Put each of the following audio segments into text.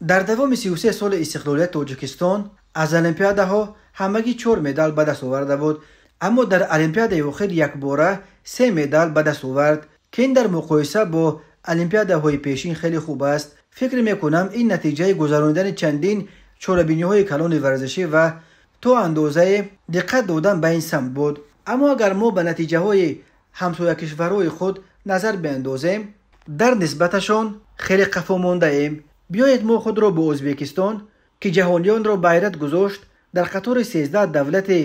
Дар давоми 33 соли истиқлолияти Тоҷикистон аз олимпиадаҳо ҳамагӣ 4 медал ба даст оварда буд, аммо дар олимпиадаи охир якбора 3 медал ба даст овард, ки ин дар муқоиса бо олимпиадаҳои пешин хеле хуб аст. Фикр мекунам, ин натиҷаи гузаронидани чандин чорабиниҳои калони варзишӣ ва то андозае диққат додан ба ин самт буд. Аммо агар мо ба натиҷаҳои ҳамсоякишварҳои худ назар биандозем, дар нисбаташон хеле қафо мондаем. Биёед мо худро бо Ӯзбекистон, ки ҷаҳониёнро ба ҳайрат гузошт, дар қатори 13 давлати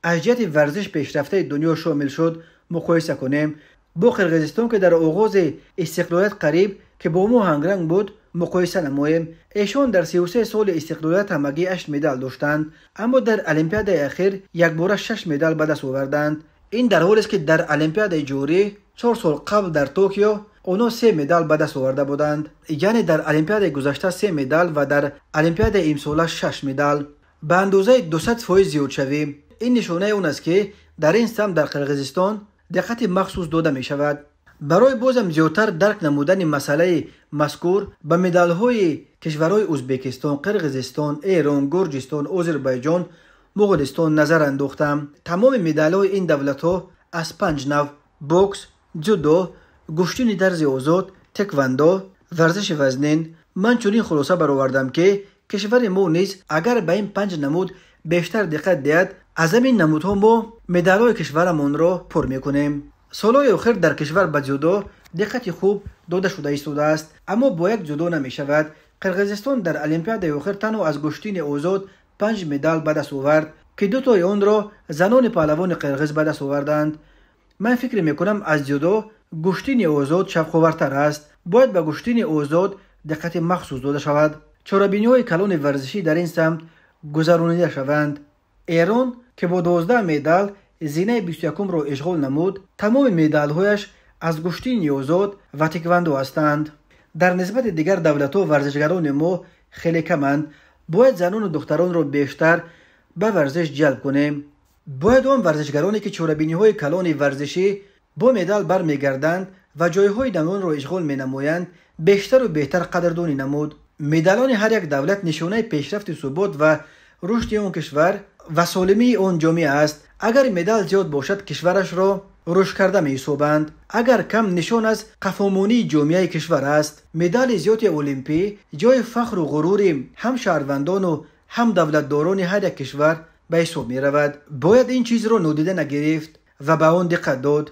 аз ҷиҳати варзиш пешрафтаи дунё шомил шуд, муқоиса кунем. Бо Қирғизистон, ки дар оғози истиқлолият қариб ки бо мо ҳамранг буд, муқоиса намоем. Эшон дар 33 соли истиқлолият ҳамагӣ 8 медал доштанд, аммо дар олимпиадаи ахир якбора 6 медал ба даст оварданд. Ин дар ҳолест, ки дар олимпиадаи ҷорӣ 4 сол қабл дар Токио онҳо 3 медал ба даст оварда буданд. Яъне дар олимпиадаи гузашта 3 медал ва дар олимпиадаи имсола 6 медал. Ба андозаи 200% зиёдшавӣ. Ин нишонаи он аст, ки дар ин самт дар Қирғизистон диққати махсус дода мешавад. Барои бозам зиёдтар дарк намудани масъалаи мазкур ба медалҳои кишварҳои Ӯзбекистон, Қирғизистон, Эрон, Гурҷистон, Озарбойҷон, Моғулистон назар андохтам. Тамоми медалҳои ин давлатҳо аз 5 нав: бокс, ҷудо, гӯштини тарзи озод, теквандо, варзиши вазнин. Ман чунин хулоса баровардам, ки кишвари мо низ агар ба ин 5 намуд бештар диққат диҳад, аз ҳамин намудҳо мо медалҳои кишварамонро пур мекунем. Солҳои охир дар кишвар ба ҷудо диққати хуб дода шуда истодааст, аммо бо як ҷудо намешавад. Қирғизистон дар олимпиадаи охир танҳо аз гӯштини озод 5 медал ба даст овард, ки дутои онро занони паҳлавони қирғиз ба даст оварданд. Ман фикр мекунам, аз ҷудо гӯштини озод шавқовартар аст. Бояд ба гӯштини озод диққати махсус дода шавад. Чорабиниҳои калони варзишӣ дар ин самт гузаронида шаванд. Эрон, ки бо 12 медал зинаи 21-ро ишғол намуд, тамоми медалҳояш аз гӯштини озод ва теквандо ҳастанд. Дар нисбати дигар давлатҳо варзишгарони мо хеле каманд. Бояд занону духтаронро бештар ба варзиш ҷалб кунем. Бояд он варзишгароне, ки чорабиниҳои калони варзишӣ бо медал бармегарданд ва ҷойҳои намоёнро ишғол менамоянд, бештару беҳтар қадрдонӣ намуд. Медалони ҳар як давлат нишонаи пешрафти субот ва рушди он кишвар ва солимии он ҷомеа аст. Агар медал зиёд бошад, кишварашро рушд карда меҳисобанд. Агар кам, нишон аз қафомонии ҷомеаи кишвар аст. Медали зиёди олимпӣ ҷои фахру ғурури ҳам шаҳрвандону ҳам давлатдорони ҳар як кишвар ба ҳисоб меравад. Бояд ин чизро нодида нагирифт ва ба он диққат дод.